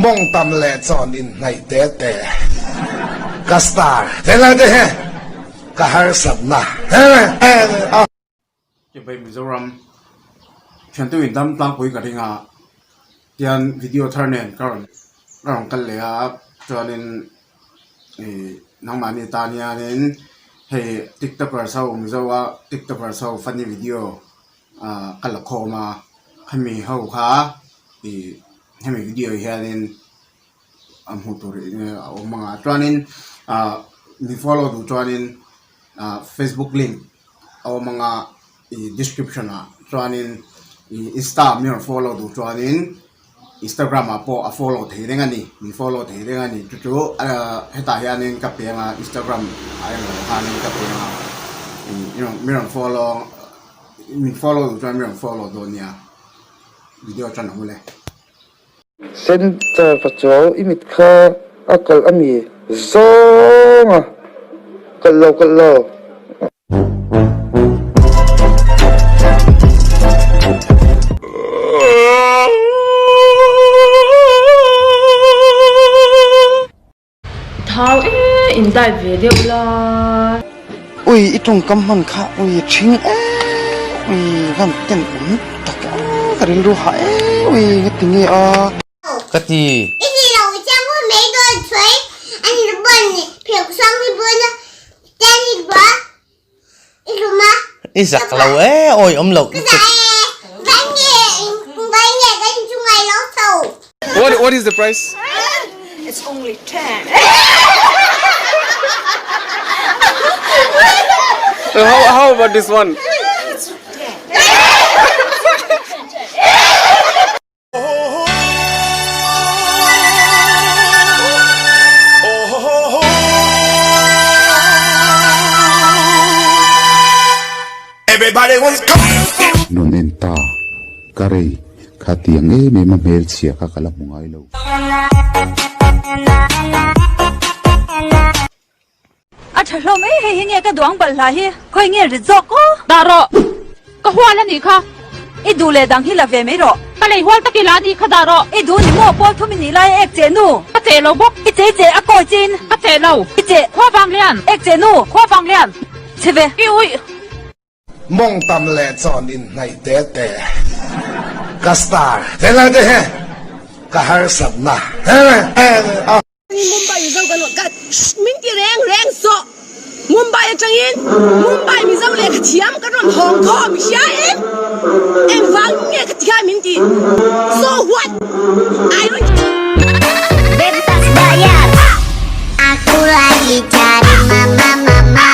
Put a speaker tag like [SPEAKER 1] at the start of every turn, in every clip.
[SPEAKER 1] Mawngtam leh chawn inhnaih te te ka star helai te hi ka harsatna a.
[SPEAKER 2] Chibai Mizoram thiantu in dam tlangpui ka ring a tian video thar nen ka rawn ka rawn kal leh a chuanin ih nangmahni tan hianin hei tiktokers ho Mizo a tiktokers ho funny video ah ka la khawm a hemi ho kha ih hemi video hianin a hmuh tur a awm ang a chuanin ah mi follow duh chuanin ah facebook link a awm ang a ih description ah chuanin ih insta mi rawn follow duh chuanin instagram ah pawh a follow thei reng a ni min follow thei reng a ni chu chu ah hetah hianin ka pe ang a instagram ah englo khanin ka pe ang a ih mi rawn follow min follow duh chuan mi rawn follow dawn nia. Video tan ang ule.
[SPEAKER 3] Center pachuau i mit kha a kalh a mi zawng a kalh lo kalh lo.
[SPEAKER 4] Thau e in diet ve deuh la.
[SPEAKER 3] Ui i tawngkam hman kha ui ṭhing e ui van ten awm tak e ka rilru hah e ui ngati nge a.
[SPEAKER 5] Ka ti. I zak lo e awi awm loh lutuk.
[SPEAKER 6] What what is the price?
[SPEAKER 7] It's only 10.
[SPEAKER 6] How how about this one?
[SPEAKER 7] It's 10.
[SPEAKER 8] Nun en ta, ka rei, khatiang em em a hmelchhia kha ka la hmu ngai lo.
[SPEAKER 9] A tha hlawm e, hei hi nge ka duang balh hla hi, khawi nge rit zawk aw.
[SPEAKER 4] Dah rawh, ka hual a nih kha.
[SPEAKER 9] I duh leh dang hi la ve mai rawh.
[SPEAKER 4] Ka lei hual tak i la a nih kha dah rawh.
[SPEAKER 9] I duh ni maw pawl thum i nih lai a ek che nu.
[SPEAKER 4] Ka che lo bawk.
[SPEAKER 9] I chei che a kawi chin.
[SPEAKER 4] Ka che lo.
[SPEAKER 9] I che.
[SPEAKER 4] Khua vang lian.
[SPEAKER 9] Ek che nu.
[SPEAKER 4] Khua vang lian.
[SPEAKER 9] Che ve.
[SPEAKER 4] I uih.
[SPEAKER 1] Mawngtam leh chawn inhnaih te te ka star helai te hi ka harsatna a.
[SPEAKER 10] Mumbai Mizo kan ka min ti reng reng sawh Mumbai atangin Mumbai Mizo lehkha thiam kan rawn hawng khawm hria em engvang nge ka ti kha min ti so what I don't
[SPEAKER 11] Bebas bayar Aku lagi cari mama mama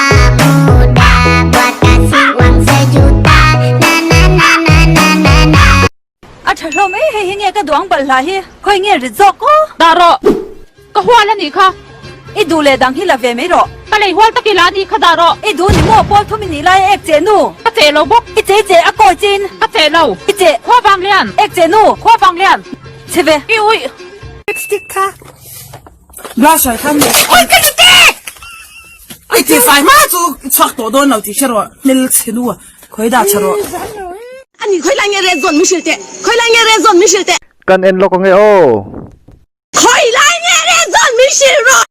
[SPEAKER 11] muda Buat kasih uang sejuta Na na na na na na na
[SPEAKER 9] A tha hlawm e, hei hi nge ka duang balh hla hi, khawi nge rit zawk aw.
[SPEAKER 4] Dah rawh, ka hual a nih kha.
[SPEAKER 9] I duh leh dang hi la ve mai rawh.
[SPEAKER 4] Ka lei hual tak i la a nih kha dah rawh.
[SPEAKER 9] I duh ni maw pawl thum i nih lai a ek che nu.
[SPEAKER 4] Ka che lo bawk.
[SPEAKER 9] I chei che a kawi chin.
[SPEAKER 4] Ka che lo.
[SPEAKER 9] I che.
[SPEAKER 4] Khua vang lian.
[SPEAKER 9] Ek che nu.
[SPEAKER 4] Khua vang lian.
[SPEAKER 9] Che ve.
[SPEAKER 4] I uih.
[SPEAKER 12] Lipstick kha blusher kha mi
[SPEAKER 10] Oi ka ti te!
[SPEAKER 12] I ti fai hma chu i chhuak tawh dawn lo tih hre rawh hmel chhe nu a khawi dah chhe rawh.
[SPEAKER 10] Ani khawi lai nge red zone min hrilh teh khawi lai nge red zone min hrilh teh.
[SPEAKER 13] Kan en lawk ange aw.
[SPEAKER 10] Khawi lai nge red zone min hrilh rawh.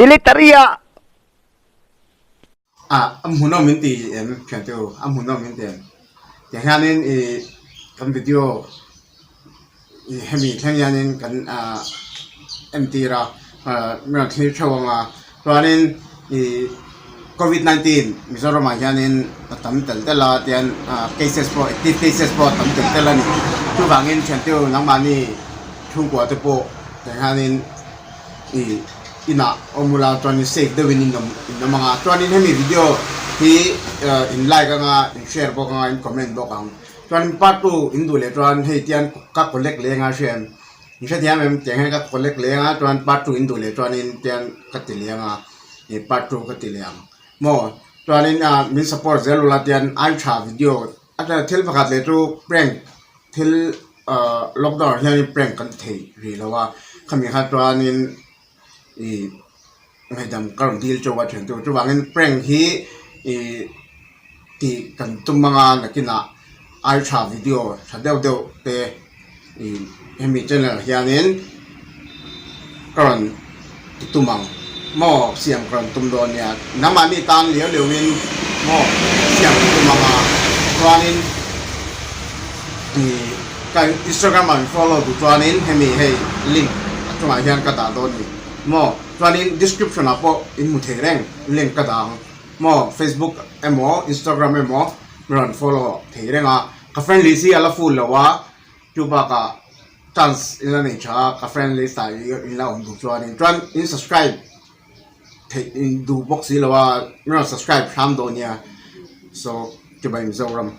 [SPEAKER 13] Military ah.
[SPEAKER 2] Ah a hmuhnawm min ti em thian te u a hmuhnawm min ti em tiang hianin ih kan video ih hemi thleng hianin kan ah entir a ah mi rawn thlir theuh ang a chuanin ih covid 19 Mizoram ah hianin a tam tel tel a tian ah cases pawh active cases pawh a tam tel tel a ni chuvangin thian te u nangmahni chhungkua te pawh tiang hianin ih inah awm ula chuanin safe deuhin in awm in awm ang a chuanin hemi video hi in like anga in share bawk anga in comment bawk ang chuanin part 2 in duh leh chuan hei tian ka collect leng a hria em in hrethiam em tiang hian ka collect leng a chuan part 2 in duh leh chuanin tian ka ti leng a ih part 2 ka ti leh ang maw chuanin ah min support zel ula tian ai tha video a thil pakhat leh chu prank thil ahh lockdown ah hianin prank kan ti thei rih lo a khami kha chuanin ih ngaihdam ka rawn dil teuh a thian chu chuvangin prank hi ih tih kan tum anga nakinah ai tha video tha deuh deuh te ih hemi channel ah hianin. Ka rawn ti tum ang maw siam ka rawn tum dawn nia nangmahni tan liau liau in maw siam ka tum ang a chuanin ih ka Instagram ah min follow duh chuanin hemi hei link a chungah hian ka dah dawn a ni maw chuanin description ah pawh in hmu thei reng link ka dah ang maw Facebook emaw Instagram emaw min rawn follow thei reng a ka friend list hi a la full lo a chu bakah. Chance in la nei tha a, ka friend list ah in la awm duh chuanin chuan in subscribe theih in duh bawk si lo a, min rawn subscribe hram dawn nia so chibai Mizoram.